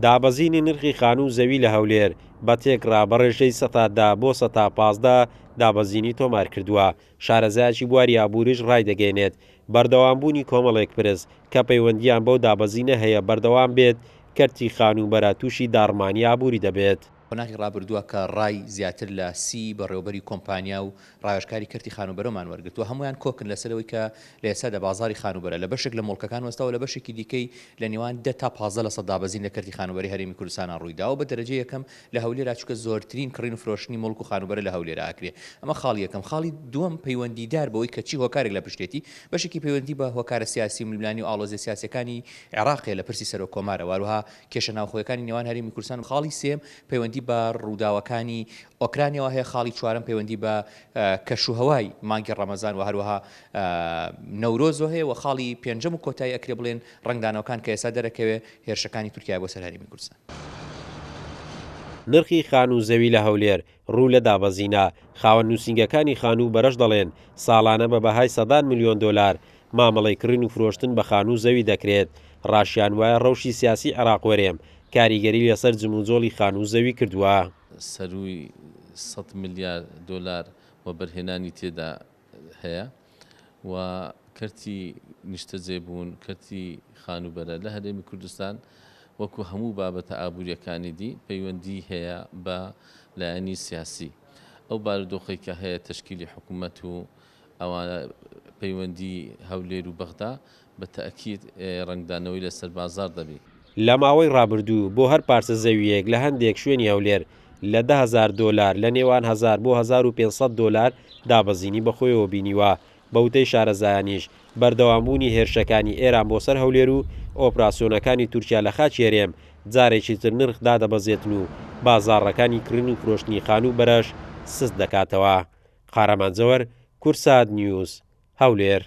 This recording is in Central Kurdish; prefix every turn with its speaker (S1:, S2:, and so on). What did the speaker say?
S1: دابەزینی نرخی خانوو و زەوی لە هەولێر بە تێکڕا بە ڕێژەی سەتا دە بۆ سەتا 15 دابەزینی تۆمارکردووە، شارەزایەکی بواری ئابووریش ڕایدەگەیەنێت، بەردەوامبوونی کۆمەڵێک پرس کە پەیوەندییان بەو دابەزینە هەیە بەردەوام بێت، کەرتی خانووبەرە تووشی داڕمانی ئابووری دەبێت.
S2: قۆناغی ڕابردووە کە ڕای زیاتر لە سی بەڕێوەبەری کۆمپانیا و ڕاوێژکاری کەرتی خانووبەرەمان وەرگرتووە، هەموویان کۆکن لەسەر ئەوەی کە لە ئێستادا بازاڕی خانووبەرە لە بەشێک لە موڵکەکان وەستاوە، لە بەشێکی دیکەی لە نێوان دە تا 15 لەسەد دابەزین لە کەرتی خانووبەرەی هەرێمی کوردستانا ڕوویداوە، بە دەرەجەی یەکەم لە هەولێرا چونکە زۆرترین کڕین و فرۆشتنی موڵک و خانووبەرە لە هەولێرا ئەکرێ. ئەمە خاڵی یەکەم. خاڵی دووەم پەیوەندیدار بەوەی کە چی هۆکارێک لە پشتێتی، بەشێکی پەیوەندی بە هۆکارە سیاسی و ململانی و ئاڵۆزیە سیاسیەکانی عێڕاق هەیە لە پرسی سەرۆک کۆمارەوە، هەروەها کێشە ناوخۆیەکانی نێوان هەرێمی کوردستان و خاڵی سێیەم پەیوەندی بە ڕووداوەکانی ئۆکرانیاوە هەیە، خاڵی چوارەم پەیوەندی بە کەشوهەوای مانگی ڕەمەزان و هەروەها نەورۆزەوە هەیە و خاڵی پێنجەم و کۆتایی ئەکرێ بڵێن ڕەنگدانەوەکان کە ئێستا دەرەکەوێ هێرشەکانی تورکیایە بۆ سەر هەرێمی کوردستان.
S1: نرخی خانوو و زەوی لە هەولێر ڕوو لە دابەزینە، خاوەن نووسینگەکانی خانوو و بەرەش دەڵێن، ساڵانە بە بەهای سەدان ملیۆن دۆلار مامەڵەی کڕین و فرۆشتن بە خانوو و زەوی دەکرێت، ڕاشیان وایە ڕەوشی سیاسی عێراق و هەرێم کاریگەری لەسەر جموجۆڵی خانوو و زەوی کردووە.
S3: سەرووی سەد ملیار دۆلار وەبەرهێنانی تێدا هەیە و کەرتی نیشتەجێبوون، کەرتی خانووبەرە لە هەرێمی کوردستان وەکو هەموو بابەتە ئابوورییەکانی دی پەیوەندیی هەیە بە لایەنی سیاسی. ئەو بارودۆخەی کە هەیە تەشکیلی حکوومەت و ئەوانە پەیوەندیی هەولێر و بەغدا بە تەئکید ڕەنگدانەوەی لەسەر بازاڕ دەبی.
S1: لە ماوەی ڕابردوو بۆ هەر پارچە زەوییەک لە هەندێک شوێنی هەولێر لە 10,000 دۆلار لە نێوان هەزار بۆ 1500 دۆلار دابەزینی بەخۆیەوە بینیوە، بە وتەی شارەزایانیش بەردەوامبوونی هێرشەکانی ئێران بۆ سەر هەولێر و ئۆپراسیۆنەکانی تورکیا لە خاکی هەرێم جارێکی تر نرخ دادەبەزێتن و بازاڕەکانی کڕین و فرۆشتنی خانوو بەرەش سست دەکاتەوە. قارەمان جەوەر، کوردسات نیوز، هەولێر.